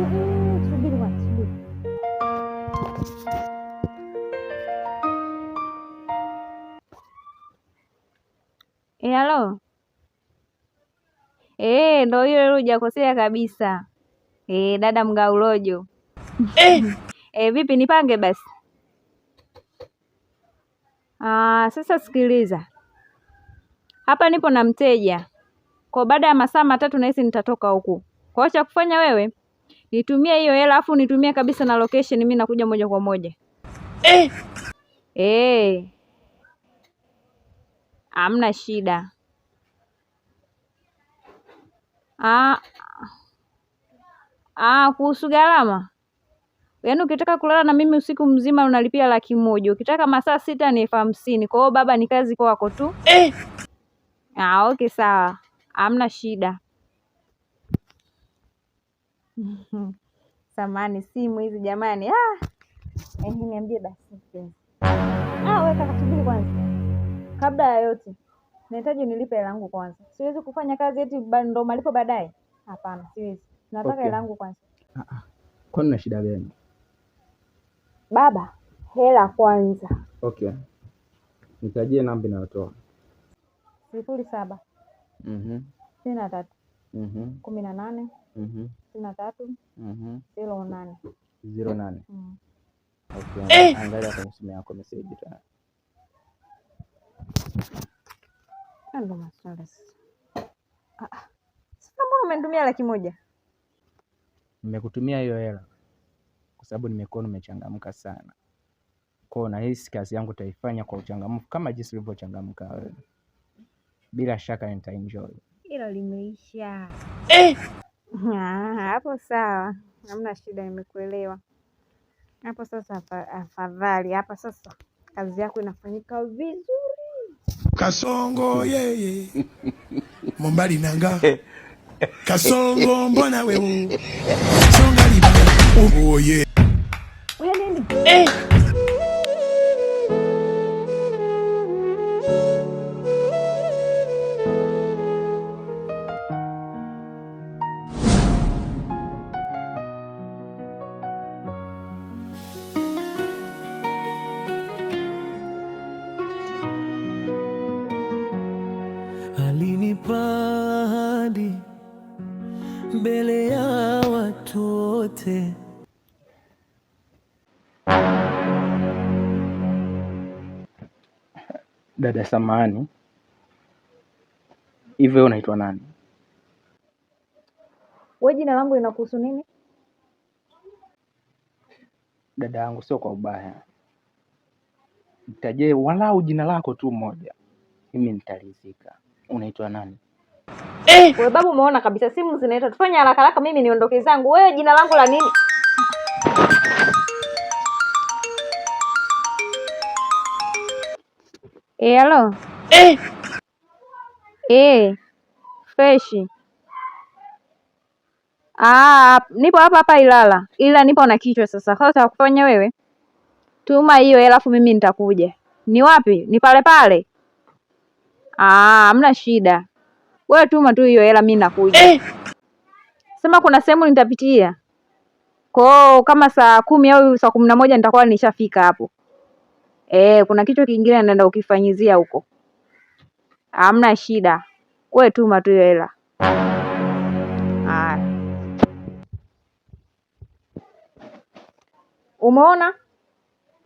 Subiri kwanza, subiri. Eh, halo. Eh, ndo hiyo ile hujakosea kabisa. Eh, dada mgaulojo. Eh! Eh, vipi nipange basi? Ah, sasa sikiliza. Hapa nipo na mteja. Kwa baada ya masaa 3 nahisi nitatoka huku. Kwa hiyo cha kufanya wewe nitumie hiyo hela afu nitumie kabisa na location, mimi nakuja moja kwa moja. Eh! Eh. Hamna shida. Ah, ah, kuhusu gharama, yaani ukitaka kulala na mimi usiku mzima unalipia 100,000, ukitaka masaa 6 ni 50,000. Kwa hiyo baba, ni kazi kwako tu. Eh! Ah, okay sawa, hamna shida. Samani simu hizi jamani. Ah, niambie basi mpenzi. Ah, wewe kaka, subiri kwanza. Kabla ya yote nahitaji nilipe hela yangu kwanza. Siwezi kufanya kazi eti ndo malipo baadaye. Hapana, siwezi. Nataka Okay. hela yangu kwanza. Ah, ah. Kwani una shida gani? Baba, hela kwanza. Okay. Nitajie namba inayotoa. 07. 63. 18. 63. 08. 08. Okay. Eh! Angalia kwenye simu yako message tena. Ndo maswala sasa. Ah, ah. Sasa mbona umenitumia 100,000? Nimekutumia hiyo hela kwa sababu nimekuona umechangamka sana. Kwa hiyo nahisi kazi yangu utaifanya kwa uchangamfu kama jinsi ulivyochangamka wewe. Bila shaka nitaenjoy. Hilo limeisha. Eh! Ah, hapo sawa. Hamna shida, nimekuelewa. Hapo sasa afadhali. Hapa sasa kazi yako inafanyika vizuri. Kasongo yeye Mombali nanga Kasongo mbona wewe Songa libala oh yeah. Wewe nini? Eh! Alinipa ahadi mbele ya watu wote. Dada samahani, hivi wewe unaitwa nani? Wewe jina langu linakuhusu nini? Dada yangu, sio kwa ubaya, nitajie walau jina lako tu moja, mimi nitaridhika. Unaitwa nani? Eh! Wewe babu, umeona kabisa simu zinaita, tufanye haraka haraka, mimi niondoke zangu. Wewe jina langu la nini? Hello. Eh! Fresh. Ah, nipo hapa hapa Ilala. Ila nipo na kichwa sasa. Sasa kufanya wewe? Tuma hiyo hela afu mimi nitakuja. Ni wapi? Ni pale pale. Ah, hamna shida. Wewe tuma tu hiyo hela, mimi nakuja. Eh! Sema kuna sehemu nitapitia. Kwa hiyo kama saa 10 au saa 11 nitakuwa nishafika hapo. Kuna kitu kingine naenda ukifanyizia huko. Hamna shida. Wewe tuma tu hiyo hela. Haya. Umeona?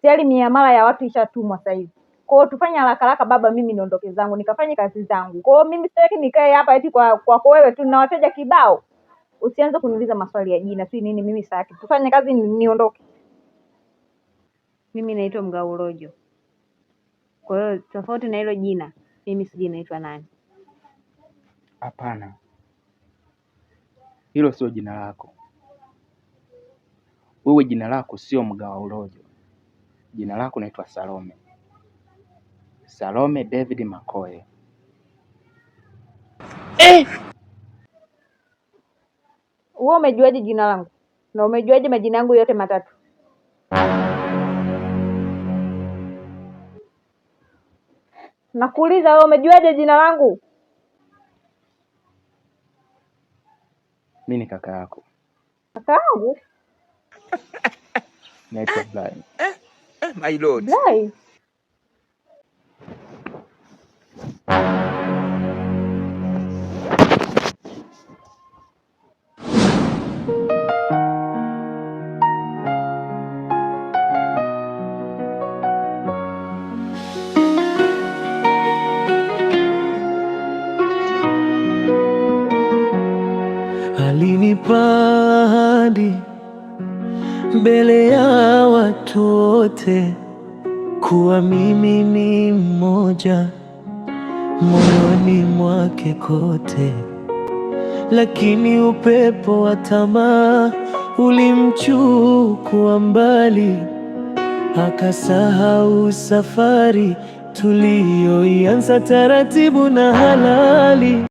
Tayari miamala ya watu ishatumwa sasa hivi. Kwa hiyo tufanye haraka haraka baba, mimi niondoke zangu nikafanye kazi zangu. Kwa hiyo mimi sitaki nikae hapa eti kwa wewe tu na wateja kibao. Usianze kuniuliza maswali ya jina, si nini, mimi sitaki. Tufanye kazi niondoke. Mimi naitwa Mgaurojo. Kwa hiyo tofauti na hilo jina, mimi sijui naitwa nani. Hapana, hilo sio jina lako. Wewe jina lako sio Mgaurojo. Jina lako naitwa Salome. Salome David Makoe. Eh! Wewe umejuaje jina langu? Na umejuaje majina yangu yote matatu? Nakuuliza wewe umejuaje jina langu? Mimi ni kaka yako. Kakaangu Naitwa Brian. My lord. Blai. Alinipa ahadi mbele ya watu wote kuwa mimi ni mmoja moyoni mwake kote, lakini upepo wa tamaa ulimchukua mbali, akasahau safari tuliyoianza taratibu na halali.